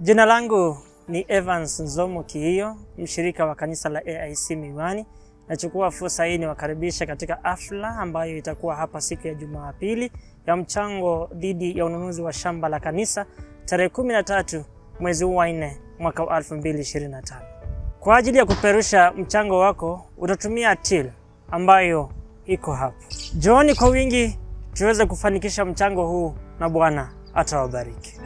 Jina langu ni Evans Nzomo Kiio, mshirika wa kanisa la AIC Miwani. Nachukua fursa hii niwakaribisha katika hafla ambayo itakuwa hapa siku ya Jumapili ya mchango dhidi ya ununuzi wa shamba la kanisa tarehe 13 mwezi wa 4 mwaka wa 2025. Kwa ajili ya kuperusha mchango wako utatumia till ambayo iko hapa. Njooni kwa wingi tuweze kufanikisha mchango huu na Bwana atawabariki.